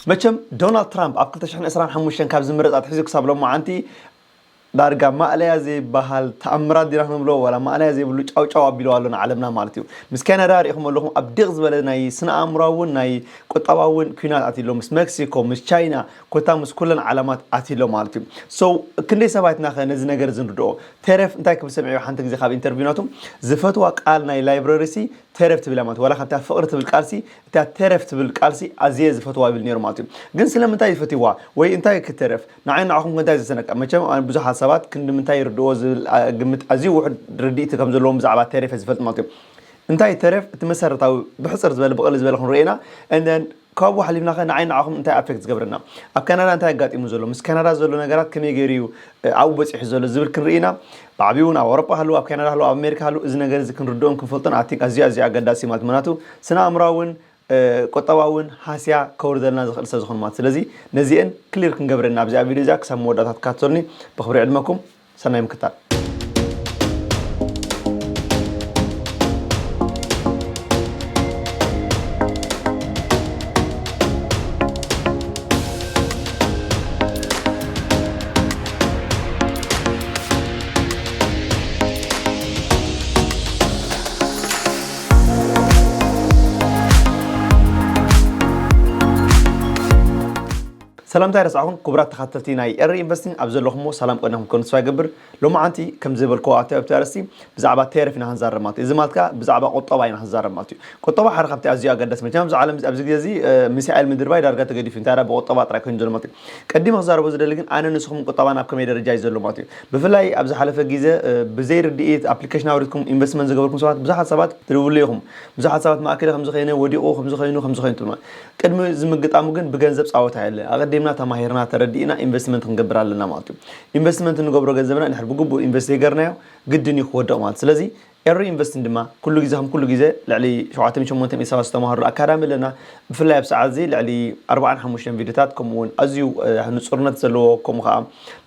መቸም ዶናልድ ትራምፕ ኣብ ክልተ ሽሕን ዕስራን ሓሙሽተን ካብ ዝምረጽ ኣትሒዙ ክሳብ ሎማዓንቲ ዳርጋ ማእለያ ዘይበሃል ተኣምራት ዲና ክንብሎ፣ ዋላ ማእለያ ዘይብሉ ጫውጫው ኣቢልዋ ኣሎ ንዓለምና ማለት እዩ። ምስ ካናዳ ሪኢኹም ኣለኹም ኣብ ዲቕ ዝበለ ናይ ስነ ኣእምሮኣውን ናይ ቁጠባውን ኲናት ኣትዩ ኣሎ። ምስ ሜክሲኮ፣ ምስ ቻይና፣ ኮታ ምስ ኩለን ዓለማት ኣትዩ ኣሎ ማለት እዩ። So ክንደይ ሰባትና ከ ነዚ ነገር እዚ ንርድኦ? ቴረፍ እንታይ ክብል ሰሚዐዮ ሓንቲ ግዜ ካብ ኢንተርቪው ናቱ፣ ዝፈትዋ ቃል ናይ ላይብረሪ ሲ ቴረፍ ትብል እያ ማለት እዩ። ዋላ ካብታ ፍቕሪ ትብል ቃልሲ እታ ቴረፍ ትብል ቃልሲ ኣዝየ ዝፈትዋ ይብል ነይሩ ማለት እዩ። ግን ስለምንታይ ዝፈትዋ ወይ እንታይ ክተረፍ ንዓይ ንዓኹም እንታይ ዘሰነካ? መቸም ኣነ ብዙሓት ሰባት ክንዲ ምንታይ ይርድዎ ዝብል ኣ- ግምት ኣዝዩ ውሑድ ርድኢት ከም ዘለዎም ብዛዕባ ቴረፍ እየ ዝፈልጥ ማለት እዩ። እንታይ ቴረፍ እቲ መሰረታዊ ብሕፅር ዝበለ ብቕሊ ዝበለ ክንርኢና and then ካብኡ ሓሊፍና ከ ንዓይ ንዓኹም እንታይ ኣፌክት ዝገብረና? ኣብ ካናዳ እንታይ ኣጋጢሙ ዘሎ? ምስ ካናዳ ዘሎ ነገራት ከመይ ገይሩ እዩ ኣብኡ በፂሑ ዘሎ ዝብል ክንርኢና ብዓብኡ እውን ኣብ ኣውሮጳ ሃሉ ኣብ ካናዳ ሃሉ ኣብ ኣሜሪካ ሃሉ እዚ ነገር እዚ ክንርድኦን ክንፈልጦን ኣቲንክ ኣዝዩ ኣዝዩ ኣገዳሲ ማለት ምክንያቱ ስነ ኣእምራውን ቁጠባውን ሃስያ ከውርደልና ዝኽእል ሰብ ዝኾኑ ማለት ስለዚ ነዚአን ክሊር ክንገብረና ኣብዚኣ ቪዲዮ እዚኣ ክሳብ መወዳእታ ትካተሉኒ ብክብሪ ዕድመኩም ሰናይ ምክታል። ሰላምታ ይረስዓኹም ክቡራት ተኸታተልቲ ናይ ኤሪ ኢንቨስቲንግ ኣብ ዘለኹሞ ሰላም ቆናኹም ከኑ ተስፋ ይገብር። ሎማዓንቲ ከም ዝበልክዎ ኣብቲ ኣብቲ ኣርእስቲ ብዛዕባ ቴሪፍ ኢና ክንዛረብ ማለት እዩ። እዚ ማለት ከዓ ብዛዕባ ቁጠባ ኢና ክንዛረብ ማለት እዩ። ቁጠባ ሓደ ካብቲ ኣዝዩ ኣገዳሲ መቸም ኣብዚ ዓለም ኣብዚ ግዜ እዚ ሚሳኤል ምድርባይ ዳርጋ ተገዲፉ እንታይ ብቁጠባ ጥራይ ኮይኑ ዘሎ ማለት እዩ። ቀዲመ ክዛረቦ ዝደሊ ግን ኣነ ንስኹም ቁጠባና ኣብ ከመይ ደረጃ እዩ ዘሎ ማለት እዩ። ብፍላይ ኣብ ዝሓለፈ ግዜ ብዘይ ርድኢት ኣፕሊኬሽን ኣውሪድኩም ኢንቨስትመንት ዝገበርኩም ሰባት ብዙሓት ሰባት ትድውሉ ኢኹም። ብዙሓት ሰባት ማእከለ ከምዚ ከይነ ወዲቑ ከምዚ ከይኑ ከምዚ ከይኑ ትብሉ። ቅድሚ ዝምግጣሙ ግን ብገንዘብ ፃወታ የለ ኣቐዲምና ተማሂርና ተረዲእና ኢንቨስትመንት ክንገብር ኣለና ማለት እዩ። ኢንቨስትመንት እንገብሮ ገንዘብና እንድሕር ብግቡእ ኢንቨስት ዘይገርናዮ ግድን እዩ ክወድቕ ማለት ስለዚ ኤሪ ኢንቨስትን ድማ ኩሉ ግዜ ከም ኩሉ ግዜ ልዕሊ ሸውዓተ ሚእቲ ሸሞንተ ሚእቲ ሰባት ዝተማሃሩ ኣካዳሚ ኣለና። ብፍላይ ኣብ ሰዓት እዚ ልዕሊ ኣርባዓን ሓሙሽተን ቪድዮታት ከምኡ እውን ኣዝዩ ንፁርነት ዘለዎ ከምኡ ከዓ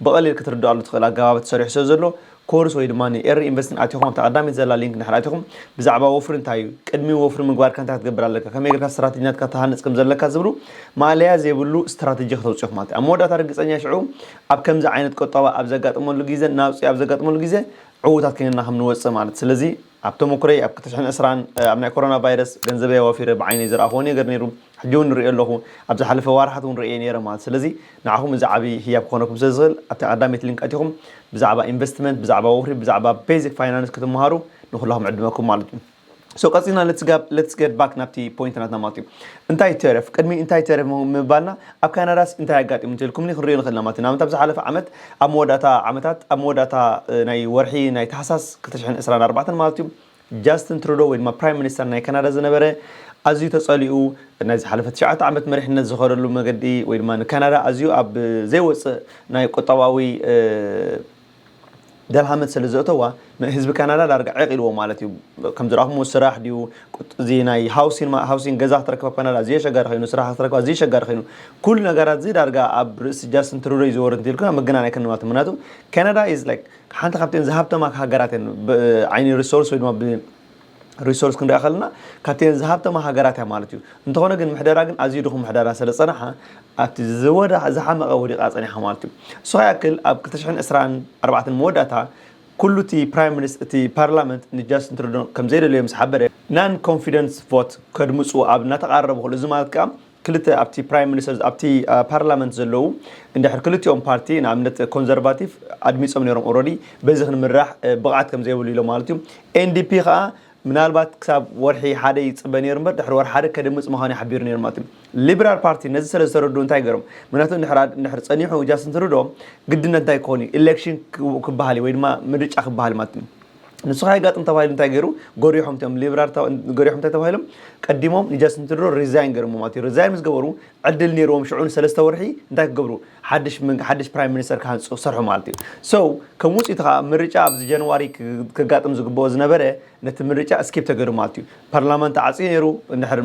ብቐሊል ክትርድኣሉ ትኽእል ኣገባብ ተሰሪሑ ስለ ዘሎ ኮርስ ወይ ድማ ኤሪ ኢንቨስትን ኣቲኹም ኣብታ ቀዳመይቲ ዘላ ሊንክ እንድሕር ኣቲኹም ብዛዕባ ወፍሪ እንታይ እዩ ቅድሚ ወፍሪ ምግባርካ እንታይ ክትገብር ኣለካ ከመይ ጌርካ ስትራተጂ ናትካ ትሃንፅ ከም ዘለካ ዝብሉ ማእለያ ዘይብሉ ስትራተጂ ከተውፅኡ ማለት እዩ ኣብ መወዳእታ ርግፀኛ ሽዑ ኣብ ከምዚ ዓይነት ቁጠባ ኣብ ዘጋጥመሉ ግዜ ናውፂ ኣብ ዘጋጥመሉ ግዜ ዕዉታት ኮይንና ከም ንወፅእ ማለት ስለዚ ኣብ ተመኩረይ ኣብ ክልተ ሽሕን ዕስራን ኣብ ናይ ኮሮና ቫይረስ ገንዘበይ ኣዋፊረ ብዓይነይ ዝረኣኽዎ ነገር ነይሩ ሕጂ እውን ንሪኦ ኣለኹ ኣብ ዝሓለፈ ዋርሓት እውን ርእየ ነይረ ማለት ስለዚ ንዓኹም እዚ ዓብዪ ህያብ ክኾነኩም ስለ ዝኽእል ኣብቲ ቀዳመይቲ ሊንክ ኣቲኹም ብዛዕባ ኢንቨስትመንት ብዛዕባ ወፍሪ ብዛዕባ ቤዚክ ፋይናንስ ክትመሃሩ ንኩላኹም ዕድመኩም ማለት እዩ so ቀፂልና let's get back ናብቲ ፖይንት ናትና ማለት እዩ እንታይ ቴረፍ ቅድሚ እንታይ ቴረፍ ምባልና ኣብ ካናዳስ እንታይ ኣጋጢሙ እንተልኩምኒ ክንሪኦ ንኽእል ኢና ማለት እዩ ንኣብነት ኣብ ዝሓለፈ ዓመት ኣብ መወዳእታ ዓመታት ኣብ መወዳእታ ናይ ወርሒ ናይ ታሕሳስ ክልተ ሽሕን ዕስራን ኣርባዕተን ማለት እዩ ጃስትን ትሩዶ ወይ ድማ ፕራይም ሚኒስተር ናይ ካናዳ ዝነበረ ኣዝዩ ተጸሊኡ ናይ ዝሓለፈ ትሽዓተ ዓመት መሪሕነት ዝኸደሉ መገዲ ወይ ድማ ንካናዳ ኣዝዩ ኣብ ዘይወፅእ ናይ ቁጠባዊ ደልሃመት ስለ ዘእተዋ ህዝቢ ካናዳ ዳርጋ ዕቕ ኢልዎ ማለት እዩ ከም ዝረኣኹሞ ስራሕ ድዩ እዚ ናይ ሃውሲን ሃውሲን ገዛ ክትረክብ ኣብ ካናዳ ኣዝዩ ኣሸጋሪ ኮይኑ ስራሕ ክትረክብ ኣዝዩ ኣሸጋሪ ኮይኑ ኩሉ ነገራት እዚ ዳርጋ ኣብ ርእሲ ጃስትን ትሩዶ እዩ ዝወርድ እንተልኩ መገናን ኣይከንማት ምክንያቱ ካናዳ is like ሓንቲ ካብተን ዝሃብተማ ሃገራት እየን ብዓይኒ ሪሶርስ ወይ ድማ ሪሶርስ ክንሪኣ ከለና ካብተን ዝሃብተማ ሃገራት እያ ማለት እዩ እንተኾነ ግን ምሕደራ ግን ኣዝዩ ድኹም ምሕደራ ስለ ዝፀናሓ ኣብቲ ዝወዳ ዝሓመቐ ወዲቓ ፀኒሓ ማለት እዩ እሱ ያክል ኣብ ክልተ ሽሕን ዕስራን ኣርባዕተን መወዳእታ ኩሉ እቲ ፕራይም ሚኒስ እቲ ፓርላመንት ንጃስትን ትሩዶ ከም ዘይደልዮ ምስ ሓበረ non confidence vote ከድምፁ ኣብ እናተቃረቡ ከሎ እዚ ማለት ከዓ ክልተ ኣብቲ ፕራይም ሚኒስተር ኣብቲ ፓርላመንት ዘለዉ እንድሕር ክልቲኦም ፓርቲ ንኣብነት ኮንዘርቫቲቭ ኣድሚፆም ነይሮም ኦረዲ በዚ ክንምራሕ ብቕዓት ከም ዘይብሉ ኢሎም ማለት እዩ ኤንዲፒ ከዓ ምናልባት ክሳብ ወርሒ ሓደ ይፅበ ነይሩ እምበር ድሕሪ ወርሒ ሓደ ከድምፅ ምዃኑ ይሓቢሩ ነይሩ ማለት እዩ ሊበራል ፓርቲ ነዚ ስለ ዝተረዱ እንታይ ገሮም ምክንያቱ እንድሕር ፀኒሑ ጃስትን ትሩዶ ግድነት እንታይ ክኾን እዩ ኢሌክሽን ክበሃል እዩ ወይ ድማ ምርጫ ክበሃል ማለት እዩ ንሱ ከይጋጥም ተባሂሉ እንታይ ገይሩ ጎሪሖም እቶም ሊበራል ገሪሖም እንታይ ተባሂሎም ቀዲሞም ንጃስትን ትሩዶ ሪዛይን ገይሮም ማለት እዩ ሪዛይን ምስ ገበሩ ዕድል ነይርዎም ሽዑ ንሰለስተ ወርሒ እንታይ ክገብሩ ሓድሽ ሓድሽ ፕራይም ሚኒስተር ክሃንፁ ክሰርሑ ማለት እዩ so ከም ውፅኢቱ ከዓ ምርጫ ኣብዚ ጃንዋሪ ክጋጥም ዝግብኦ ዝነበረ ነቲ ምርጫ ስኪፕ ተገይሩ ማለት እዩ ፓርላመንት ተዓፅዩ ነይሩ እንድሕር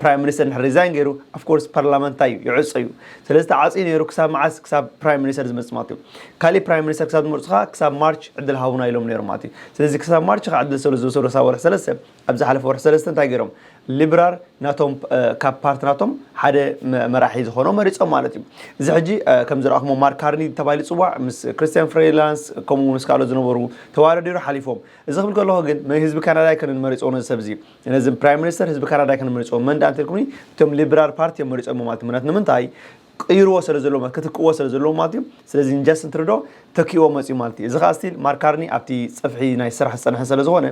ፕራይም ሚኒስተር እንድሕር ሪዛይን ገይሩ ኣፍኮርስ ፓርላመንት እንታይ እዩ ይዕፀ እዩ ስለዚ ተዓፅዩ ነይሩ ክሳብ መዓስ ክሳብ ፕራይም ሚኒስተር ዝመፅእ ማለት እዩ ካሊእ ፕራይም ሚኒስተር ክሳብ ዝመርፁ ከዓ ክሳብ ማርች ዕድል ሃቡና ኢሎም ነይሮም ማለት እዩ ስለዚ ክሳብ ማርች ከዓ ዕድል ስለ ዝወሰዱ ክሳብ ወርሒ ሰለስተ ኣብ ዝሓለፈ ወርሒ ሰለስተ እንታይ ገይሮም ሊብራል ናቶም ካብ ፓርቲ ናቶም ሓደ መራሒ ዝኾኖ መሪፆም ማለት እዩ። እዚ ሕጂ ከም ዝረኣኹሞ ማርክ ካርኒ ተባሂሉ ይፅዋዕ፣ ምስ ክርስቲያን ፍሬላንስ ከምኡ ምስ ካልኦት ዝነበሩ ተዋዳዲሩ ሓሊፎም። እዚ ክብል ከለኹ ግን ህዝቢ ካናዳ ኣይኮነን መሪፅዎ ነዚ ሰብ እዚ። ነዚ ፕራይም ሚኒስተር ህዝቢ ካናዳ ኣይኮነን መሪፅዎ። መን ደኣ እንተልኩምኒ እቶም ሊብራል ፓርቲ እዮም መሪፆሞ ማለት እዩ። ምክንያቱ ንምንታይ ቅይርዎ ስለ ዘለዎ ክትክእዎ ስለ ዘለዎ ማለት እዩ። ስለዚ ንጃስትን ትርዶ ተኪእዎ መፅዩ ማለት እዩ። እዚ ከዓ ስቲል ማርክ ካርኒ ኣብቲ ፀፍሒ ናይ ስራሕ ዝፀንሐ ስለ ዝኾነ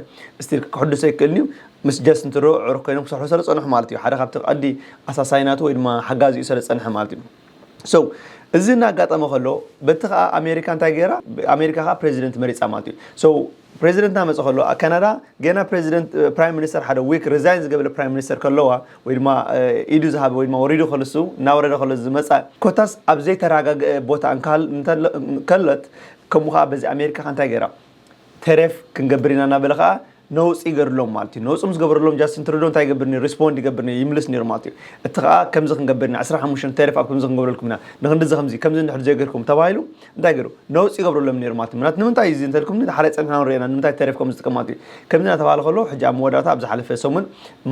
ስቲል ክሕድሶ ይክእልን እዩ። ምስ ጃስትን ትርዶ ዕሩኽ ኮይኖም ክሰርሑ ስለ ዝፀንሑ ማለት እዩ። ሓደ ካብቲ ቀንዲ ኣሳሳይናቱ ወይ ድማ ሓጋዚኡ ስለ ዝፀንሐ ማለት እዩ። So እዚ እናጋጠመ ከሎ በቲ ከዓ ኣሜሪካ እንታይ ገይራ? ኣሜሪካ ከዓ ፕሬዚደንት መሪፃ ማለት እዩ። So ፕሬዚደንት እናመፀ ከሎ ካናዳ ገና ፕሬዚደንት ፕራይም ሚኒስተር ሓደ ዊክ ሪዛይን ዝገበረ ፕራይም ሚኒስተር ከለዋ ወይ ድማ ኢዱ ዝሃበ ወይ ድማ ወሪዱ ከልሱ እናወረደ ከሎ ዝመፃ ኮታስ ኣብ ዘይተረጋገአ ቦታ ከለት ከምኡ ከዓ በዚ ኣሜሪካ እንታይ ገይራ? ተረፍ ክንገብር ኢና እናበለ ከዓ ነውፂ ይገርሎም ማለት እዩ። ነውፂ ምስ ገበረሎም ጃስትን ትርዶ እንታይ ይገብር ነይሩ? ሪስፖንድ ይገብር ነይሩ፣ ይምልስ ነይሩ ማለት እዩ። እቲ ከዓ ከምዚ ክንገብር ኢና፣ ዕስራ ሓሙሽተ ተረፍ ኣብ ከምዚ ክንገብረልኩም ኢና፣ ንክንድዚ ከምዚ ከምዚ እንድሕር ዘይገርኩም ተባሂሉ እንታይ ገይሩ? ነውፂ ይገብረሎም ነይሩ ማለት እዩ። ምክንያቱ ንምንታይ እዩ እዚ እንተልኩም ሓደ ፀንሕና ንሪኤና ንምንታይ ተረፍ ከም ዝጥቀም ማለት እዩ። ከምዚ እናተባሃለ ከሎ ሕጂ ኣብ መወዳእታ ኣብ ዝሓለፈ ሰሙን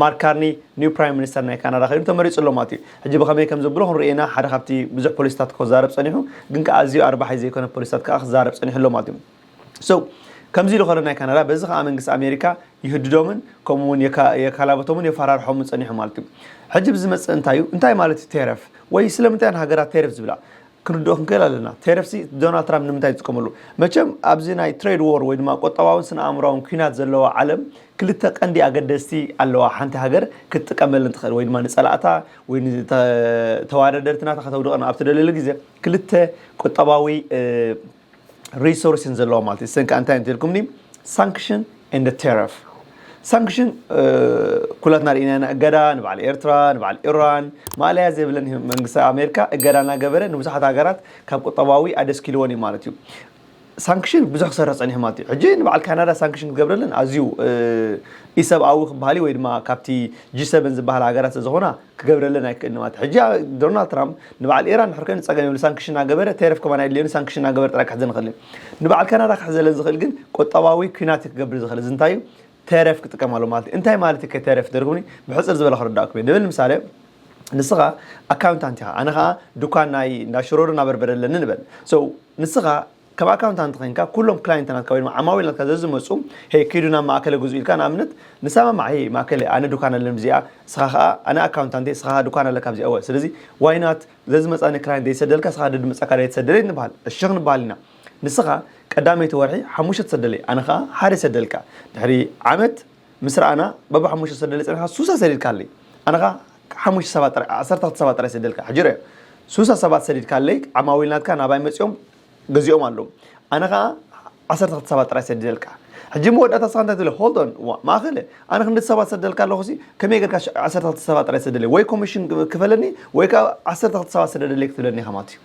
ማርክ ካርኒ ኒው ፕራይም ሚኒስተር ናይ ካናዳ ኮይኑ ተመሪፁ ኣሎ ማለት እዩ። ሕጂ ብከመይ ከም ዘብሎ ክንሪኤና ሓደ ካብቲ ብዙሕ ፖሊስታት ክዛረብ ፀኒሑ ግን ከዓ ኣዝዩ ኣርባሒ ዘይኮነ ፖሊስታት ከዓ ክዛረብ ፀኒሑ ኣሎ ማለት እዩ። So ከምዚ ኢሉ ከሎ ናይ ካናዳ በዚ ከዓ መንግስቲ ኣሜሪካ ይህድዶምን ከምኡ እውን የካላበቶምን የፈራርሖምን ፀኒሑ ማለት እዩ። ሕጂ ብዝመፅእ እንታይ እዩ? እንታይ ማለት እዩ ቴረፍ? ወይ ስለምንታይ ሃገራት ቴረፍ ዝብላ ክንርድኦ ክንክእል ኣለና። ቴረፍሲ ዶናልድ ትራምፕ ንምንታይ ዝጥቀመሉ? መቸም ኣብዚ ናይ ትሬድ ዎር ወይ ድማ ቁጠባውን ስነ ኣእምራውን ኲናት ዘለዋ ዓለም ክልተ ቀንዲ ኣገደስቲ ኣለዋ። ሓንቲ ሃገር ክትጥቀመለን ትኽእል ወይ ድማ ንፀላእታ ወይ ተዋዳደርትናታ ከተውድቐን ኣብ ትደለሉ ግዜ ክልተ ቁጠባዊ ሪሶርስ እየን ዘለዋ ማለት እዩ። እሰን ከዓ እንታይ እንተልኩምኒ ሳንክሽን ኤንድ ቴረፍ። ሳንክሽን ኩላትና ርኢና ኢና እገዳ ንበዓል ኤርትራ ንበዓል ኢራን ማእለያ ዘይብለን መንግስቲ ኣሜሪካ እገዳ እናገበረ ንብዙሓት ሃገራት ካብ ቁጠባዊ ኣደስኪልወን እዩ ማለት እዩ። ሳንክሽን ብዙሕ ክሰርሕ ፀኒሑ ማለት እዩ። ሕጂ ንበዓል ካናዳ ሳንክሽን ክገብረለን ኣዝዩ ኢሰብኣዊ ክበሃል ወይ ድማ ካብቲ ጂ ሰበን ዝበሃል ሃገራት ስለዝኾና ክገብረለን ኣይክእልን ማለት ሕጂ ዶናልድ ትራምፕ ንበዓል ኢራን ንሕርከን ፀገም የብሉ ሳንክሽን እናገበረ ቴረፍ ከማን ኣይድልየኒ ሳንክሽን እናገበረ ጥራይ ክሕዘን ይኽእል እዩ። ንበዓል ካናዳ ክሕዘለን ዝኽእል ግን ቁጠባዊ ኲናት ክገብር ዝኽእል እዚ እንታይ እዩ? ቴረፍ ክጥቀም ኣሎ ማለት እዩ። እንታይ ማለት እዩ ቴረፍ ደርጉኒ ብሕፅር ዝበለ ክረዳእኩም እየ ንብል ምሳሌ ንስኻ ኣካውንታንት ኢኻ ኣነ ከዓ ዱኳን ናይ እንዳ ሽሮሩ እናበርበረ ኣለኒ ንበል ንስኻ ከም ኣካውንታንት ኮይንካ ኩሎም ክላይንት ናትካ ወይ ድማ ዓማዊል ናትካ ዘዝመፁ ሄ ኪዱ ናብ ማእከለ ግዙ ኢልካ ንኣብነት ንሰማማዕ ሄ ማእከለ ኣነ ዱካን ኣለን ብዚኣ ስኻ ከዓ ኣነ ኣካውንታንት ስኻ ከዓ ዱካን ኣለካ ብዚኣ ወ ስለዚ ዋይናት ዘዝመፃኒ ክላይንት ዘይሰደልካ ስኻ ደድመፀካ ደይትሰደለይ ንበሃል እሺ ክንበሃል ኢና ንስኻ ቀዳመይቲ ወርሒ ሓሙሽተ ትሰደለይ ኣነ ከዓ ሓደ ይሰደልካ ድሕሪ ዓመት ምስ ረኣና በብ ሓሙሽተ ሰደለይ ፀኒኻ ሱሳ ሰዲድካለይ ኣነ ከዓ ሓሙሽተ ሰባት ጥራይ ዓሰርተ ክልተ ሰባት ጥራይ ሰደልካ ሕጂ ርኦ ሱሳ ሰባት ሰዲድካለይ ዓማዊል ናትካ ናባይ መፂኦም ገዚኦም ኣለዉ ኣነ ከዓ ዓሰርተ ክልተ ሰባት ጥራይ ሰዲደልካ ሕጂ መወዳእታ ስኻ እንታይ ትብለ hold on ማእኸለ ኣነ ክንደቲ ሰባት ሰደልካ ኣለኹ ሲ ከመይ ጌርካ ዓሰርተ ክልተ ሰባት ጥራይ ሰደለይ ወይ ኮሚሽን ክፈለኒ ወይ ከዓ ዓሰርተ ክልተ ሰባት ሰደደለይ ክትብለኒ ኢኻ ማለት እዩ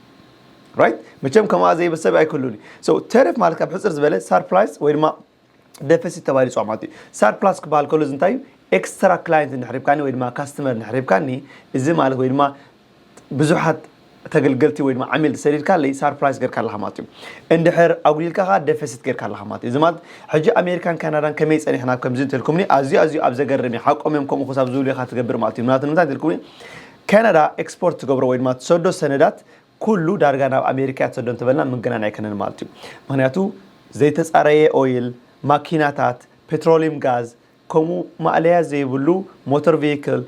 right መቸም ከምኣ ዘይብል ሰብ ኣይክህሉን እዩ so ተረፍ ማለት ካብ ሕፅር ዝበለ ሳርፕላይዝ ወይ ድማ ደፈሲት ተባሂሉ ይፅዋዕ ማለት እዩ ሳርፕላስ ክበሃል ከሎ እዚ እንታይ እዩ ኤክስትራ ክላይንት እንድሕር ሂብካኒ ወይ ድማ ካስተመር እንድሕር ሂብካኒ እዚ ማለት ወይ ድማ ብዙሓት ተገልገልቲ ወይ ድማ ዓሚል ሰዲድካለይ ሳርፕራይዝ ጌርካ ኣለኻ ማለት እዩ እንድሕር ኣጉዲልካ ከዓ ደፈሲት ጌርካ ኣለኻ ማለት እዩ እዚ ማለት ሕጂ ኣሜሪካን ካናዳን ከመይ ፀኒሕና ከምዚ እንተልኩምኒ ኣዝዩ ኣዝዩ ኣብ ዘገርም እዩ ሓቆም እዮም ከምኡ ክሳብ ዝብሉ ኢኻ ትገብር ማለት እዩ ምክንያቱ ንምንታይ እንተልኩምኒ ካናዳ ኤክስፖርት ትገብሮ ወይ ድማ ትሰዶ ሰነዳት ኩሉ ዳርጋ ናብ ኣሜሪካ እያ ትሰዶ እንተበልና ምግናን ኣይኮነን ማለት እዩ ምክንያቱ ዘይተፃረየ ኦይል ማኪናታት ፔትሮሊየም ጋዝ ከምኡ ማእለያ ዘይብሉ ሞተር ቪክል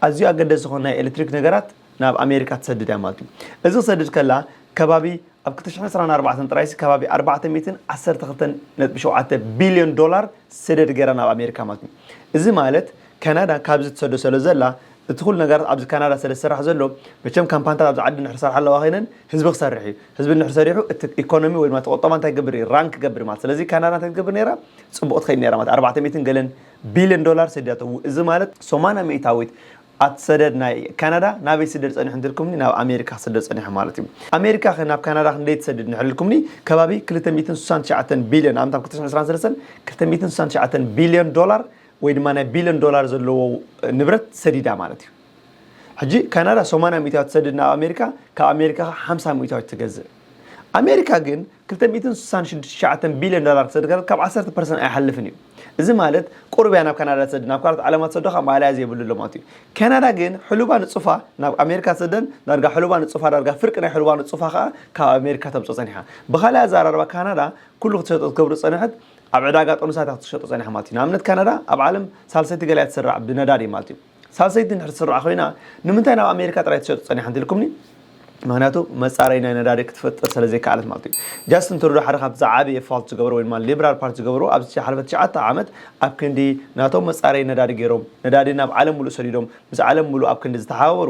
ኣዝዩ ኣገደሲ ዝኾነ ናይ ኤሌክትሪክ ነገራት ናብ ኣሜሪካ ትሰድድ እያ ማለት እዩ እዚ ክሰድድ ከላ ከባቢ ኣብ ክልተ ሽሕን ዕስራን ኣርባዕተን ጥራይሲ ከባቢ ኣርባዕተ ሚእትን ዓሰርተ ክልተን ነጥቢ ሸውዓተ ቢልዮን ዶላር ሰደድ ገይራ ናብ ኣሜሪካ ማለት እዩ እዚ ማለት ካናዳ ካብዚ ትሰዶ ስለ ዘላ እቲ ኩሉ ነገራት ኣብዚ ካናዳ ስለ ዝስራሕ ዘሎ መቸም ካምፓንታት ኣብዚ ዓዲ ንሕር ሰርሓ ኣለዋ ኮይነን ህዝቢ ክሰርሕ እዩ ህዝቢ ንሕር ሰሪሑ እቲ ኢኮኖሚ ወይ ድማ ተቆጠባ እንታይ ገብር እዩ ራን ክገብር ማለት ስለዚ ካናዳ እንታይ ትገብር ነይራ ፅቡቅ ትኸይድ ነይራ ማለት ኣርባዕተ ሚእትን ገለን ቢልዮን ዶላር ሰዲዳቶ እዚ ማለት ሰማንያ ሚእታዊት ኣትሰደድ ናይ ካናዳ ናበይ ስደድ ፀኒሑ እንትልኩምኒ ናብ ኣሜሪካ ክስደድ ፀኒሑ ማለት እዩ ኣሜሪካ ከ ናብ ካናዳ ክንደይ ትሰድድ ንሕር ኢልኩምኒ ከባቢ ክልተ ሚእትን ስሳን ትሽዓተን ቢልዮን ኣምታም ክልተ ሽሕን ዕስራን ሰለስተን ክልተ ሚእትን ስሳን ትሽዓተን ቢልዮን ዶላር ወይ ድማ ናይ ቢልዮን ዶላር ዘለዎ ንብረት ሰዲዳ ማለት እዩ ሕጂ ካናዳ ሰማንያ ሚእታዊ ትሰድድ ናብ ኣሜሪካ ካብ ኣሜሪካ ሓምሳ ሚእታዊ ትገዝእ ኣሜሪካ ግን ክልተ ሚእትን ስሳን ሽዱሽተ ቢልዮን ዶላር ክሰድድ ከሎ ካብ ዓሰርተ ፐርሰንት ኣይሓልፍን እዩ። እዚ ማለት ቁሩብ እያ ናብ ካናዳ ትሰድድ፣ ናብ ካልኦት ዓለማት ትሰዶ ካብ ማእለያ ዘይብሉ ኣሎ ማለት እዩ። ካናዳ ግን ሕሉባ ንፁፋ ናብ ኣሜሪካ ትሰደን ዳርጋ ሕሉባ ንፁፋ ዳርጋ ፍርቂ ናይ ሕሉባ ንፁፋ ከዓ ካብ ኣሜሪካ ተምፅኦ ፀኒሓ። ብካልእ ኣዘራርባ ካናዳ ኩሉ ክትሸጦ ትገብሩ ፀንሐት ኣብ ዕዳጋ ጥኑሳት እያ ክትሸጦ ፀኒሓ ማለት እዩ። ንኣብነት ካናዳ ኣብ ዓለም ሳልሰይቲ ገለ እያ ትስራዕ ብነዳዲ ማለት እዩ። ሳልሰይቲ እንድሕር ትስራዕ ኮይና ንምንታይ ናብ ኣሜሪካ ጥራይ ትሸጦ ፀኒሓ እንተልኩምኒ ምክንያቱ መፃረይ ናይ ነዳዲ ክትፈጥር ስለ ዘይከኣለት ማለት እዩ። ጃስትን ትሩዶ ሓደ ካብቲ ዝዓበየ ፋልት ዝገበሩ ወይ ድማ ሊብራል ፓርቲ ዝገበሩ ኣብዚ ዝሓለፈ ትሽዓተ ዓመት ኣብ ክንዲ ናቶም መፃረይ ነዳዲ ገይሮም ነዳዲ ናብ ዓለም ሙሉእ ሰዲዶም ምስ ዓለም ሙሉእ ኣብ ክንዲ ዝተሓባበሩ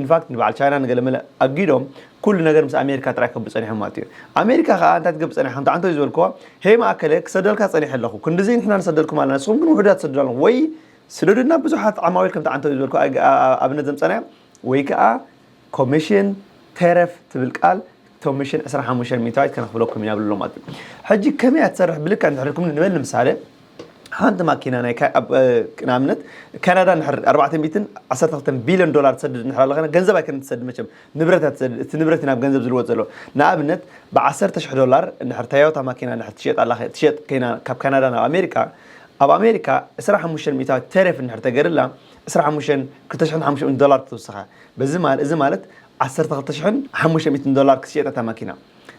ኢንፋክት ንበዓል ቻይና ንገለመለ ኣጊዶም ኩሉ ነገር ምስ ኣሜሪካ ጥራይ ከብሉ ፀኒሖም ማለት እዩ። ኣሜሪካ ከዓ እንታይ ትገብር ፀኒሓ ከምቲ ዓንተው ዝበልክዎ ሄይ ማእከለ ክሰደልካ ፀኒሐ ኣለኹ ክንድዚ ንሕና ንሰደልኩም ኣለና ንስኹም ግን ውሕዳት ትሰዱ ኣለኹም ወይ ስደዱና ብዙሓት ዓማዊል ከምቲ ዓንተው ዝበልክዎ ኣብነት ዘምፀናዮ ወይ ከዓ ኮሚሽን ተረፍ ትብል ቃል ኮሚሽን ዕስራን ሓሙሽተን ሚእታዊት ከነኽፍለኩም ኢና ብሎ ማለት እዩ። ሕጂ ከመይ እያ ትሰርሕ ብልካ እንድሕርኩም ንበል ንምሳሌ ሓንቲ ማኪና ናይ ንኣብነት ካናዳ ንድሕር ኣርባዕተ ሚእትን ዓሰርተ ክልተን ቢልዮን ዶላር ትሰድድ እንድሕር ኣለኸና ገንዘብ ኣይከነ ትሰድድ መቸም ንብረት እያ ትሰድድ እቲ ንብረት እዩ ናብ ገንዘብ ዝልወጥ ዘሎ ንኣብነት ብዓሰርተ ሽሕ ዶላር እንድሕር ቶዮታ ማኪና እንድሕር ትሸጥ ኣላ ትሸጥ ኮይና ካብ ካናዳ ናብ ኣሜሪካ ኣብ ኣሜሪካ ዕስራን ሓሙሽተን ሚእታዊት ተረፍ እንድሕር ተገርላ ዕስራን ሓሙሽተን ክልተ ሽሕን ሓሙሽተ ሚእትን ዶላር ክትውስኻ በዚ ማለት እዚ ማለት ዓሰርተ ክልተ ሽሕን ሓሙሽተ ሚእትን ዶላር ክትሸጥ እታ ማኪና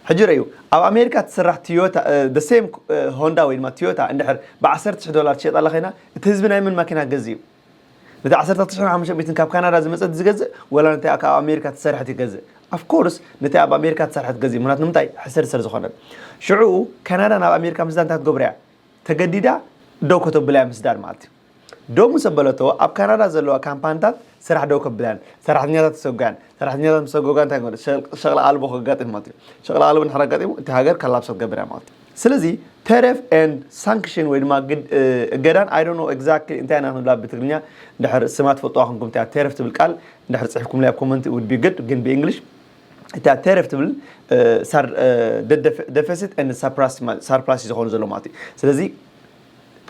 ሕጂ ረዩ ኣብ ኣሜሪካ ትስራሕ ቶዮታ the same ሆንዳ ወይ ድማ ቶዮታ እንድሕር ብ ዓሰርተ ሽሕ ዶላር ትሸጥ ኣላ ኮይና እቲ ህዝቢ ናይ መን ማኪና ክገዝእ እዩ ነቲ ዓሰርተ ክልተ ሽሕን ሓሙሽተ ሚእትን ካብ ካናዳ ዝመፀት ዝገዝእ ወላ ነቲ ካብ ኣሜሪካ ትሰርሐት ይገዝእ of course ነቲ ኣብ ኣሜሪካ ትሰርሐት ገዝእ ምክንያቱ ንምንታይ ሕሰር ስለ ዝኾነ ሽዑ ካናዳ ናብ ኣሜሪካ ምስዳ እንታይ ክትገብር እያ ተገዲዳ ደው ከተብላ እያ ምስዳድ ማለት እዩ ደው ምስ ኣበለቶ ኣብ ካናዳ ዘለዋ ካምፓኒታት ስራሕ ደው ከብላን ሰራሕተኛታት ተሰጓያን ሰራሕተኛታት ምስ ሰጎጋ እንታይ ማለት ሸቕላ ኣልቦ ከጋጥም ማለት እዩ ሸቕላ ኣልቦ እንድሕር ኣጋጢሙ እቲ ሃገር ካላብስ ክትገብር እያ ማለት እዩ ስለዚ ተረፍ and ሳንክሽን ወይ ድማ እገዳን I don't know exactly እንታይ ኢና ክንብላ ብትግርኛ እንድሕር ስማ ትፈልጥዋ ኮንኩም እቲኣ ተረፍ ትብል ቃል እንድሕር ፅሒፍኩምለይ ኣብ ኮመንት would be good ግን ብእንግሊሽ እታ ተረፍ ትብል deficit and surplus እዩ ዝኾኑ ዘሎ ማለት እዩ ስለዚ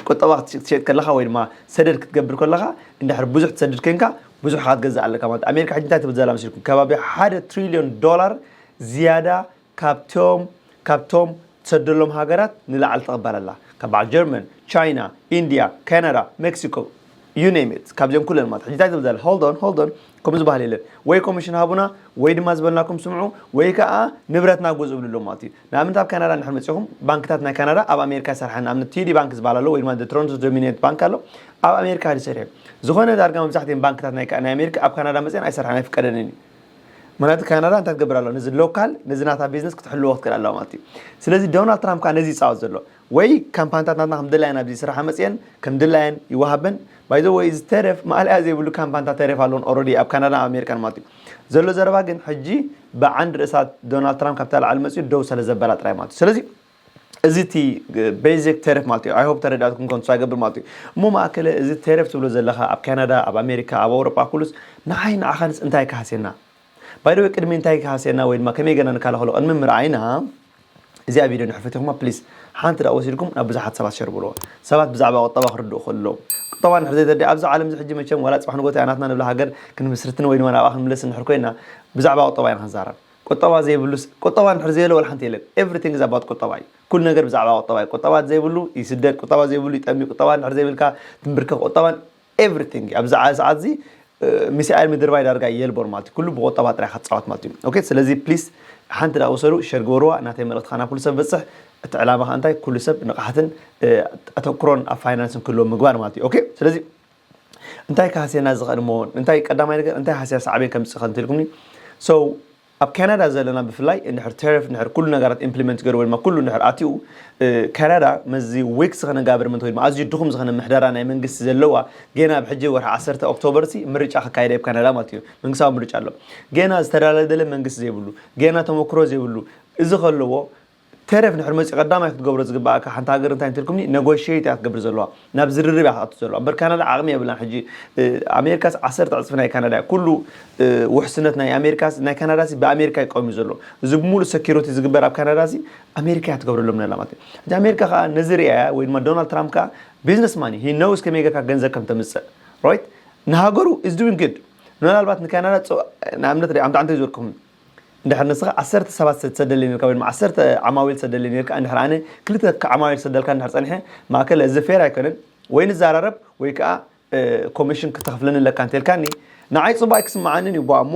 ቁጠባ ክትሸጥ ከለኻ ወይ ድማ ሰደድ ክትገብር ከለኻ እንድሕር ብዙሕ ትሰድድ ኮንካ ብዙሕ ክትገዝእ ኣለካ ማለት ኣሜሪካ ሕጂ እንታይ ትብል ዘላ መሲልኩም ከባቢ ሓደ ትሪልዮን ዶላር ዝያዳ ካብቶም ካብቶም ትሰደሎም ሃገራት ንላዕሊ ትቕበል ኣላ ካብ በዓል ጀርመን ቻይና ኢንድያ ካናዳ ሜክሲኮ you name it ካብዚኦም ኩለን ማለት ሕጂ እንታይ ትብል ዘላ hold on hold on ከምኡ ዝበሃል የለን ወይ ኮሚሽን ሃቡና ወይ ድማ ዝበልናኩም ስምዑ ወይ ከዓ ንብረትና ግዝኡ ብልሎም ማለት እዩ ንኣብነት ኣብ ካናዳ እንድሕር መፂኹም ባንክታት ናይ ካናዳ ኣብ ኣሜሪካ ይሰርሓ ንኣብነት ቲዲ ባንክ ዝበሃል ኣሎ ወይ ድማ ቶሮንቶ ዶሚኒየንት ባንክ ኣሎ ኣብ ኣሜሪካ ይሰርሕ ዝኾነ ዳርጋ መብዛሕትኦም ባንክታት ናይ ኣሜሪካ ኣብ ካናዳ መፅአን ኣይሰርሓን ኣይፍቀደንን እዩ ምክንያቱ ካናዳ እንታይ ትገብር ኣሎ ነዚ ሎካል ነዚ ናታ ቢዝነስ ክትሕልዎ ክትክእል ኣለዋ ማለት እዩ ስለዚ ዶናልድ ትራምፕ ከዓ ነዚ ይፃወት ዘሎ ወይ ካምፓኒታት ናትና ከም ድላየን ኣብዚ ስራሕ መፅአን ከም ድላየን ይወሃበን ባይዘ ወይ እዚ ተረፍ ማእለያ ዘይብሉ ካምፓኒታት ተረፍ ኣለውን ኦረዲ ኣብ ካናዳ ኣብ ኣሜሪካን ማለት እዩ ዘሎ ዘረባ ግን ሕጂ ብዓንድ ርእሳ ዶናልድ ትራምፕ ካብታ ላዕሊ መፅኡ ደው ስለ ዘበላ ጥራይ ማለት እዩ ስለዚ እዚ እቲ ቤዚክ ተረፍ ማለት እዩ ኣይሆፕ ተረዳእትኩም ከም ትሳገብር ማለት እዩ እሞ ማእከለ እዚ ተረፍ ትብሎ ዘለካ ኣብ ካናዳ ኣብ ኣሜሪካ ኣብ ኣውሮጳ ኩሉስ ንዓይ ንዓኻንስ እንታይ ካሃስየና ባይደወይ ቅድሚ እንታይ ክሃስየና ወይ ድማ ከመይ ገና ንከላኸሎ ቅድሚ ምርኣይና እዚኣ ቪድዮ ንሕር ፈቲኹማ ፕሊስ ሓንቲ ደኣ ወሲድኩም ናብ ብዙሓት ሰባት ሸር ብልዎ ሰባት ብዛዕባ ቁጠባ ክርድኡ ከለዉ ቁጠባ ንሕር ዘይተረድእ ኣብዚ ዓለም እዚ ሕጂ መቸም ዋላ ፅባሕ ንጎታ እያ ናትና ንብላ ሃገር ክንምስርትን ወይ ድማ ናብኣ ክንምለስ ንሕር ኮይና ብዛዕባ ቁጠባ ኢና ክንዛረብ ቁጠባ ዘይብሉስ ቁጠባ ንሕር ዘየለ ወላ ሓንቲ የለን everything is about ቁጠባ እዩ ኩሉ ነገር ብዛዕባ ቁጠባ እዩ ቁጠባ ዘይብሉ ይስደድ ቁጠባ ዘይብሉ ይጠሚ ቁጠባ ንሕር ዘይብልካ ትንብርከ ቁጠባ everything ኣብዚ ሰዓት እዚ ሚሳኤል ምድርባይ ዳርጋ የልቦን ማለት ኩሉ ብቁጠባ ጥራይ ክትፃወት ማለት እዩ okay ስለዚ ፕሊስ ሓንቲ ዳ ወሰዱ ሸር ግበርዋ ናተይ መልእክቲ ካና ኩሉ ሰብ በፅሕ እቲ ዕላማ ከ እንታይ ኩሉ ሰብ ንቕሓትን ኣተኩሮን ኣብ ፋይናንስን ክህልዎ ምግባር ማለት እዩ okay ስለዚ እንታይ ካህስየና ዝኽእል እሞ እንታይ ቀዳማይ ነገር እንታይ ሃስያ ሳዕቤን ከምፅእ ከንትልኩምኒ so ኣብ ካናዳ ዘለና ብፍላይ እንድሕር ተረፍ እንድሕር ኩሉ ነገራት ኢምፕሊመንት ገይሩ ወይ ድማ ኩሉ እንድሕር ኣትዩ ካናዳ መዚ ዊክ ዝኾነ ጋቨርመንት ወይ ድማ ኣዝዩ ድኹም ዝኾነ ምሕደራ ናይ መንግስቲ ዘለዋ ገና ኣብ ሕጂ ወርሒ ዓሰርተ ኦክቶበር ሲ ምርጫ ክካየድ ኣብ ካናዳ ማለት እዩ መንግስታዊ ምርጫ ኣሎ ገና ዝተደላደለ መንግስቲ ዘይብሉ ገና ተመክሮ ዘይብሉ እዚ ከለዎ ተረፍ ንድሕር መፂኡ ቀዳማይ ክትገብሮ ዝግባኣካ ሓንቲ ሃገር እንታይ እንትልኩምኒ ነጎሽየት እያ ክትገብር ዘለዋ ናብ ዝርርብ እያ ክኣቱ ዘለዋ እምበር ካናዳ ዓቕሚ የብላን ሕጂ ኣሜሪካስ ዓሰርተ ዕፅፊ ናይ ካናዳ እያ ኩሉ ውሕስነት ናይ ኣሜሪካስ ናይ ካናዳሲ ብኣሜሪካ ይቆም እዩ ዘሎ እዚ ብሙሉእ ሰኪሪቲ ዝግበር ኣብ ካናዳሲ ኣሜሪካ እያ ትገብረሎም ነላ ማለት እዩ ሕጂ ኣሜሪካ ከዓ ነዚ ሪኣያ ወይ ድማ ዶናልድ ትራምፕ ከዓ ቢዝነስ ማን እዩ ሂ ነውስ ከመይ ጌርካ ገንዘብ ከም ተምፅእ ራይት ንሃገሩ is doing good ምናልባት ንካናዳ ንኣብነት ኣምታዕንተ ዝበልኩም እንድሕር ንስኻ ዓሰርተ ሰባት ትሰደለይ ነርካ ወይ ድማ ዓሰርተ ዓማዊል ትሰደለይ ነርካ፣ እንድሕር ኣነ ክልተ ዓማዊል ክሰደልካ እንድሕር ጸኒሐ፣ ማእከል እዚ ፌር ኣይኮነን። ወይ ንዘራረብ ወይ ከዓ ኮሚሽን ክትኸፍለኒ ኣለካ እንተልካኒ፣ ንዓይ ጽቡቅ ኣይክስምዓንን እዩ። ቧ እሞ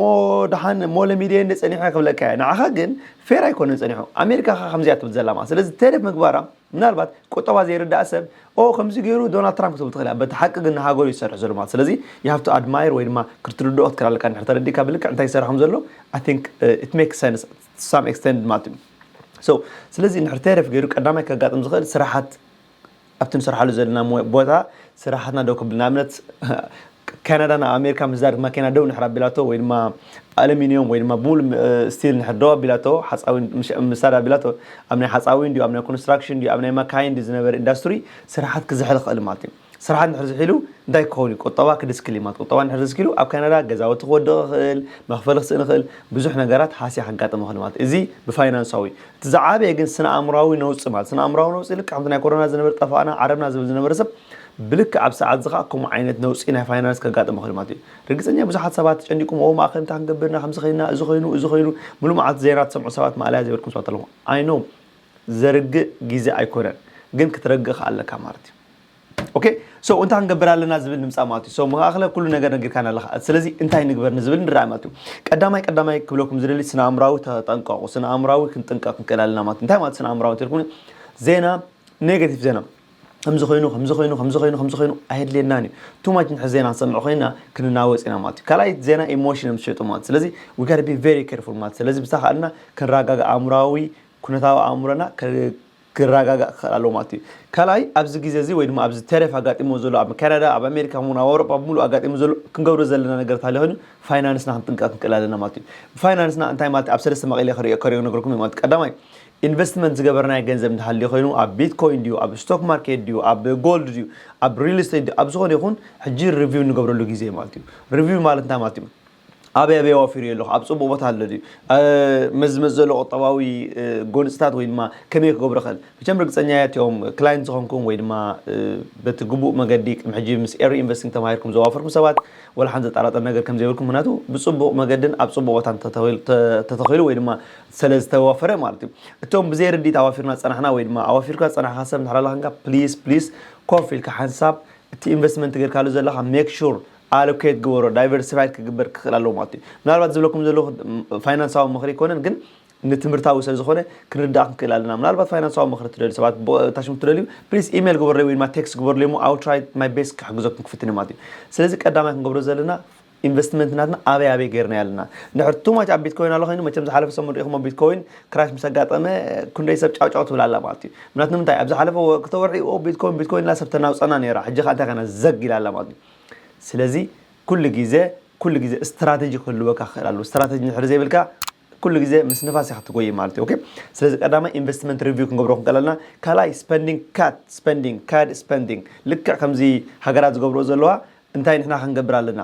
ደሓን እሞ ለሚድየ እንደ ጸኒሐ ክብለካ እየ። ንዓኻ ግን ፌር ኣይኮነን ጸኒሑ። ኣሜሪካ ኸ ከምዚኣ ትብል ዘላ ማለት። ስለዚ ተሪፍ ምግባራ ምናልባት ቁጠባ ዘይርዳእ ሰብ ኦ ከምዚ ገይሩ ዶናልድ ትራምፕ ክትብል ትኽእል እያ። በቲ ሓቂ ግን ንሃገሩ ይሰርሕ ዘሎ ማለት። ስለዚ you have to admire ወይ ድማ ክትርድኦ ክትክእል ኣለካ። እንድሕር ተረዲእካ ብልክዕ እንታይ ይሰርሕ ከም ዘሎ I think it makes sense to some extent ማለት እዩ። So ስለዚ እንድሕር ተሪፍ ገይሩ ቀዳማይ ከጋጥም ዝኽእል ስራሓት ኣብቲ ንሰርሓሉ ዘለና ሞ- ቦታ ስራሓትና ደው ክብል፣ ንኣብነት ካናዳ ናብ ኣሜሪካ ምስዳድ ማኪና ደው ንሕር ኣቢላቶ ወይ ድማ ኣሉሚኒየም ወይ ድማ ቡል ስቲል ንሕር ደው ኣቢላቶ ሓፃዊ ምሽ- ምሳድ ኣቢላቶ ኣብ ናይ ሓፃዊ እንዲዩ ኣብ ናይ ኮንስትራክሽን እንዲዩ ኣብ ናይ መካይን እንዲዩ ዝነበረ ኢንዳስትሪ ስራሓት ክዝሕል ይኽእል ማለት እዩ። ስራሓት ንድሕር ዝሒሉ እንታይ ክኸውን እዩ? ቁጠባ ክድስክል እዩ ማለት። ቁጠባ ንድሕር ዝስኪሉ ኣብ ካናዳ ገዛውቲ ክወድቕ ይኽእል፣ መኽፈሊ ክስእን ይኽእል፣ ብዙሕ ነገራት ሃስያ ከጋጥም ይኽእል ማለት እዩ። እዚ ብፋይናንሳዊ። እቲ ዝዓበየ ግን ስነ ኣእምራዊ ነውፂ ማለት። ስነ ኣእምራዊ ነውፂ ልክዕ ከምቲ ናይ ኮሮና ዝነበረ ጠፋእና ዓረብና ዝብል ዝነበረ ሰብ ብልክዕ ኣብ ሰዓት ዝኻ ከምኡ ዓይነት ነውፂ ናይ ፋይናንስ ከጋጥም ይኽእል ማለት እዩ። ርግፀኛ ብዙሓት ሰባት ተጨኒቁም ኦ ማእኸል እንታይ ክንገብርና ከምዚ ኸይና እዚ ኸይኑ እዚ ኸይኑ ሙሉ መዓልቲ ዜና ትሰምዑ ሰባት ማእለያ ዘይብልኩም ሰባት ኣለኹም። I know ዘርግእ ግዜ ኣይኮነን ግን ክትረግእ ከ ኣለካ ማለት እዩ። ኦኬ so እንታይ ክንገብር ኣለና ዝብል ንምፃእ ማለት እዩ። So መኻእኽለ ኩሉ ነገር ነጊርካና ኣለኻ። ስለዚ እንታይ ንግበር ንዝብል ንረኣ ማለት እዩ። ቀዳማይ ቀዳማይ ክብለኩም ዝደሊ ስነ ኣእምራዊ ተጠንቀቑ። ስነ ኣእምራዊ ክንጥንቀቕ ክንክእል ኣለና ማለት እዩ። እንታይ ማለት ስነ ኣእምራዊ እንተልኩኒ ዜና ኔጋቲቭ ዜና ከምዚ ኮይኑ ከምዚ ኮይኑ ከምዚ ኮይኑ ከምዚ ኮይኑ ኣየድልየናን እዩ። ቱማች ንድሕር ዜና ንሰምዕ ኮይና ክንናወፅ ኢና ማለት እዩ። ካልኣይ ዜና ኢሞሽን እዮም ዝሸጡ ማለት ስለዚ we gotta be very careful ማለት ስለዚ ብዝተኻእልና ክንረጋጋእ ኣእምራዊ ኩነታዊ ኣእምሮና ክረጋጋእ ክኽእል ኣለዎ ማለት እዩ። ካልኣይ ኣብዚ ግዜ እዚ ወይ ድማ ኣብዚ ተረፍ ኣጋጢሞ ዘሎ ኣብ ካናዳ ኣብ ኣሜሪካ እውን ኣብ ኣውሮጳ ብምሉእ ኣጋጢሞ ዘሎ ክንገብሮ ዘለና ነገር ታለ ኮይኑ ፋይናንስና ክንጥንቀቕ ክንክእል ኣለና ማለት እዩ። ብፋይናንስና እንታይ ማለት ኣብ ሰለስተ መቒለ ክሪኦ ከሪኦ ነገርኩም እዩ ማለት ቀዳማይ ኢንቨስትመንት ዝገበርናዮ ገንዘብ እንተሃልዩ ኮይኑ ኣብ ቢትኮይን ድዩ ኣብ ስቶክ ማርኬት ድዩ ኣብ ጎልድ ድዩ ኣብ ሪል ስቴት ድዩ ኣብ ዝኾነ ይኹን ሕጂ ሪቪው ንገብረሉ ግዜ ማለት እዩ። ሪቪው ማለት እንታይ ማለት እዩ? ኣበይ ኣበይ ኣዋፊሩ ኣለኹ ኣብ ፅቡቅ ቦታ ኣሎ ድዩ? መዝመዝ ዘሎ ቁጠባዊ ጎንፅታት ወይ ድማ ከመይ ክገብሮ ይኽእል? መቸም ርግፀኛ እያ እቲኦም ክላይንት ዝኾንኩም ወይ ድማ በቲ ግቡእ መገዲ ቅድሚ ሕጂ ምስ ኤሪ ኢንቨስቲንግ ተማሂርኩም ዘዋፈርኩም ሰባት ወላ ሓንቲ ዘጠራጠር ነገር ከም ዘይብልኩም ምክንያቱ ብፅቡቅ መገድን ኣብ ፅቡቅ ቦታን ተተኺሉ ወይ ድማ ስለ ዝተዋፈረ ማለት እዩ። እቶም ብዘይ ርድኢት ኣዋፊርና ዝፀናሕና ወይ ድማ ኣዋፊርካ ዝፀናሕካ ሰብ እንድሕር ኣለካ ፕሊስ ፕሊስ ኮፍ ኢልካ ሓንሳብ እቲ ኢንቨስትመንት ጌርካሉ ዘለኻ ሜክ ሹር ኣሎኬት ግበሮ ዳይቨርሲፋይድ ክግበር ክኽእል ኣለዎ ማለት እዩ። ምናልባት ዝብለኩም ዘለኹ ፋይናንሳዊ ምኽሪ ኣይኮነን ግን ንትምህርታዊ ስለ ዝኾነ ክንርዳእ ክንክእል ኣለና። ምናልባት ፋይናንሳዊ ምኽሪ ትደልዩ ሰባት ታሽሙ ትደልዩ ፕሊስ ኢሜል ግበሩለይ ወይ ድማ ቴክስት ግበሩለይ እሞ I will try my best ክሕግዘኩም ክፍትን ማለት እዩ። ስለዚ ቀዳማይ ክንገብሮ ዘለና ኢንቨስትመንት ናትና ኣበይ ኣበይ ገይርና ኣለና። እንድሕር ቱማች ኣብ ቢትኮይን ኣሎ ኮይኑ መቸም ዝሓለፈ ሰሙን ሪኢኹሞ ቢትኮይን ክራሽ ምስ ኣጋጠመ ክንደይ ሰብ ጫውጫው ትብል ኣላ ማለት እዩ። ምክንያቱ ንምንታይ ኣብ ዝሓለፈ ክልተ ወርሒ ኦ ቢትኮይን ቢትኮይን ኢላ ሰብ ተናውፀና ነይራ ሕጂ ከዓ እንታይ ከና ዘግ ኢላ ኣላ ማለት እዩ። ስለዚ ኩሉ ግዜ ኩሉ ግዜ ስትራተጂ ክህልወካ ክኽእል ኣለዎ። ስትራተጂ እንድሕር ዘይብልካ ኩሉ ግዜ ምስ ንፋስ ኢኻ ትጎይ ማለት እዩ። ኦኬ ስለዚ ቀዳማይ ኢንቨስትመንት ሪቪው ክንገብሮ ክንቀለልና ካልኣይ ስፐንዲንግ ካት ስፐንዲንግ ካድ ስፐንዲንግ ልክዕ ከምዚ ሃገራት ዝገብርኦ ዘለዋ እንታይ ንሕና ክንገብር ኣለና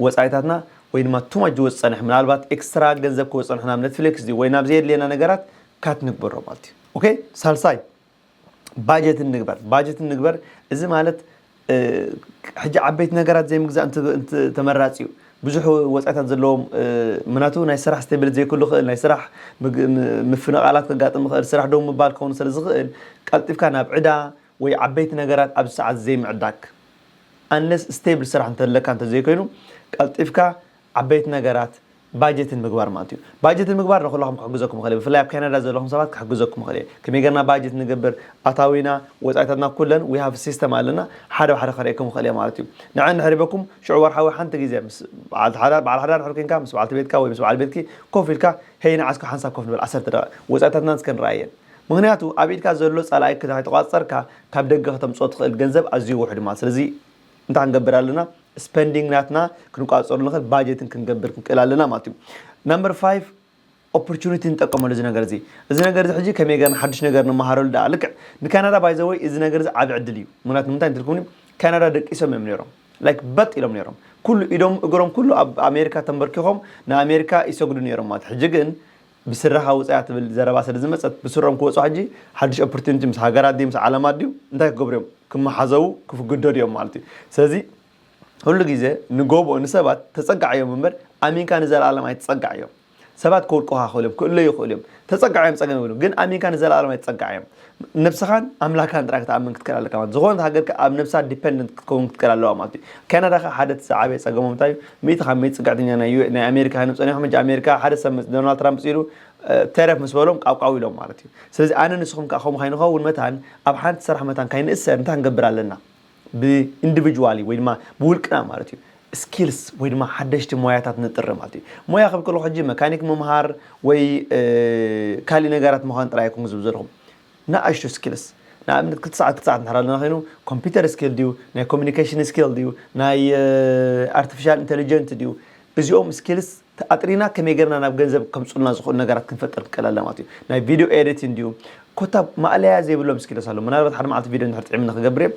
ወፃኢታትና ወይ ድማ ቱማች ዝወፅ ፀንሕ ምናልባት ኤክስትራ ገንዘብ ክወፅ ፀንሕ ናብ ኔትፍሊክስ ድዩ ወይ ናብ ዘየድልየና ነገራት ካት ንግበሮ ማለት እዩ። ኦኬ ሳልሳይ ባጀትን ንግበር ባጀትን ንግበር እዚ ማለት ሕጂ ዓበይቲ ነገራት ዘይምግዛእ ተመራፂ እዩ። ብዙሕ ወፃኢታት ዘለዎም ምክንያቱ ናይ ስራሕ ስቴብል ዘይክሉ ክእል ናይ ስራሕ ምፍንቓላት ከጋጥም ክእል ስራሕ ደው ምባል ክኸውን ስለ ዝኽእል ቀልጢፍካ ናብ ዕዳ ወይ ዓበይቲ ነገራት ኣብዚ ሰዓት ዘይምዕዳግ ኣንለስ ስቴብል ስራሕ እንተለካ እንተዘይኮይኑ ቀልጢፍካ ዓበይቲ ነገራት ባጀትን ምግባር ማለት እዩ። ባጀትን ምግባር ንኩላኹም ክሕግዘኩም ይኽእል እዩ። ብፍላይ ኣብ ካናዳ ዘለኹም ሰባት ክሕግዘኩም ይኽእል እዩ። ከመይ ጌርና ባጀት ንገብር፣ ኣታዊና፣ ወፃኢታትና ኩለን we have system ኣለና። ሓደ ብሓደ ከርእየኩም ይኽእል እየ ማለት እዩ። ንዐ እንድሕር ሂበኩም ሽዑ ወርሓዊ ሓንቲ ግዜ ምስ በዓል ሓዳር በዓል ሓዳር እንድሕር ኮንካ ምስ በዓልቲ ቤትካ ወይ ምስ በዓል ቤትኪ ኮፍ ኢልካ ሄይ ንዓስኩ ሓንሳብ ኮፍ ንበል ዓሰርተ ደቂቕ ወፃኢታትና እስከ ንረኣየን። ምክንያቱ ኣብ ኢድካ ዘሎ ፃላኣይ ክተቆፃፀርካ ካብ ደገ ከተምፅኦ ትኽእል ገንዘብ ኣዝዩ ውሑድ ማለት ስለዚ እንታይ ክንገብር ኣለና ስፐንዲንግ ናትና ክንቋፀሩ ንኽእል ባጀትን ክንገብር ክንክእል ኣለና ማለት እዩ። ነምበር ፋይቭ ኦፖርቹኒቲ ንጠቀመሉ እዚ ነገር እዚ እዚ ነገር እዚ ሕጂ ከመይ ገርና ሓድሽ ነገር ንመሃረሉ ደኣ ልክዕ ንካናዳ ባይዘወይ እዚ ነገር እዚ ዓብ ዕድል እዩ። ምክንያቱ ንምንታይ እንትልኩምኒ ካናዳ ደቂሶም እዮም ነይሮም ላይክ በጥ ኢሎም ነይሮም ኩሉ ኢዶም እግሮም ኩሉ ኣብ ኣሜሪካ ተንበርኪኾም ንኣሜሪካ ይሰግዱ ነይሮም ማለት ሕጂ ግን ብስረኻ ውፅያ ትብል ዘረባ ስለ ዝመፀት ብስሮም ክወፁ ሕጂ ሓድሽ ኦፖርቹኒቲ ምስ ሃገራት ድዩ ምስ ዓለማት ድዩ እንታይ ክገብሩ እዮም ክመሓዘቡ ክፍግደዱ እዮም ማለት እዩ። ስለዚ ኩሉ ግዜ ንጎቦ ንሰባት ተፀጋዕ እዮም እምበር ኣሚንካ ንዘለኣለም ኣይትፀጋዕ እዮም። ሰባት ክወድቁኻ ይኽእሉ እዮም፣ ክእለዩ ይኽእሉ እዮም። ተጸግዖም ጸገም የብሉን። ግን ኣሚንካ ንዘለኣለም ኣይትጸግዓዮም። ነብስኻን ኣምላካን ጥራይ ክትኣምን ክትክእል ኣለካ ማለት። ዝኾነት ሃገር ከኣ ኣብ ነብሳ ዲፐንደንት ክትከውን ክትክእል ኣለዋ ማለት እዩ። ካናዳ ከኣ ሓደ እቲ ዝዓበየ ጸገሞም እንታይ እዩ? ሚእቲ ካብ ሚእቲ ጽግዕተኛ ናይ ዩ-፣ ናይ ኣሜሪካ ሃይኖም ጸኒሖም። ሕጂ ኣሜሪካ ሓደ ሰብ መጽ-፣ ዶናልድ ትራምፕ መጺኡ ኢሉ፣ እ፣ ተረፍ ምስ በሎም ቃውቃው ኢሎም ማለት እዩ። ስለዚ ኣነ ንስኹም ከኣ ከምኡ ከይንኸውን መታን ኣብ ሓንቲ ስራሕ መታን ካይንእሰር እንታይ ክንገብር ኣለና? ብኢንዲቪጁዋሊ ወይ ድማ ብውልቅና ማለት እዩ። ስኪልስ ወይ ድማ ሓደሽቲ ሞያታት ንጥሪ ማለት እዩ። ሞያ ክብል ከለኹ ሕጂ መካኒክ ምምሃር ወይ፣ እ፣ ካሊእ ነገራት ምዃን ጥራይ ኣይኮንኩ ዝብል ዘለኹ። ንኣሽቱ ስኪልስ፣ ንኣብነት ክልተ ሰዓት ክልተ ሰዓት እንድሕር ኣለና ኮይኑ ኮምፒውተር ስኪል ድዩ፣ ናይ ኮሚኒኬሽን ስኪል ድዩ፣ ናይ፣ እ፣ ኣርቲፊሻል ኢንተሊጀንት ድዩ፣ እዚኦም ስኪልስ ኣጥሪና ከመይ ጌርና ናብ ገንዘብ ከምጽኡልና ዝኽእሉ ነገራት ክንፈጥር ክንክእል ኣለና ማለት እዩ። ናይ ቪድዮ ኤዲቲንግ ድዩ፣ ኮታ ማእለያ ዘይብሎም ስኪልስ ኣለዉ። ምናልባት ሓደ መዓልቲ ቪድዮ እንድሕር ጥዒምና ክገብር እየ።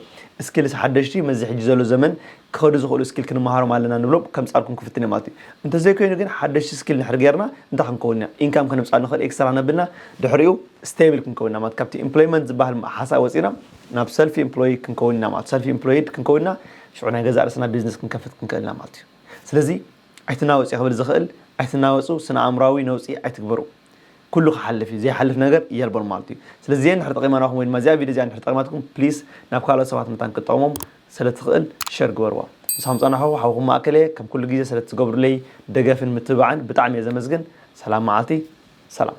ስኪልስ ሓደሽቲ፣ መዚ ሕጂ ዘሎ ዘመን ክኸዱ ዝኽእሉ ስኪል ክንመሃሮም ኣለና ንብሎም ከምጻልኩም ክፍትን እየ ማለት እዩ። እንተዘይኮይኑ ግን ሓደሽቲ ስኪል እንድሕር ጌርና እንታይ ክንከውን ኢና? ኢንካም ከነምጻሉ ንኽእል፣ ኤክስትራ ነብልና፣ ድሕሪኡ ስቴብል ክንከውን ኢና ማለት፣ ካብቲ ኤምፕሎይመንት ዝበሃል ሓሳብ ወጺና ናብ ሰልፍ ኤምፕሎይ ክንከውን ኢና ማለት። ሰልፍ ኤምፕሎይድ ክንከውን ኢና፣ ሽዑ ናይ ገዛእ ርእስና ቢዝነስ ክንከፍት ክንክእል ኢና ማለት እዩ። ስለዚ ኣይትናወጽ እየ ክብል ዝኽእል፣ ኣይትናወጹ፣ ስነ ኣእምራዊ ነውጺ ኣይትግበሩ። ኩሉ ክሓልፍ እዩ፣ ዘይሓልፍ ነገር የልቦን ማለት እዩ። ስለዚ እዚአን እንድሕር ጠቒማናኹም ወይ ድማ እዚኣ ቪድዮ እዚኣ እንድሕር ጠቒማትኩም፣ ፕሊስ ናብ ካልኦት ሰባት መታን ክትጠቕሞም ስለ ትኽእል ሸር ግበርዋ። ምሳኹም ጸናሕኹ ሓውኹም ማእከል እየ። ከም ኩሉ ግዜ ስለ ትገብሩለይ ደገፍን ምትብባዕን ብጣዕሚ እየ ዘመስግን። ሰላም መዓልቲ፣ ሰላም።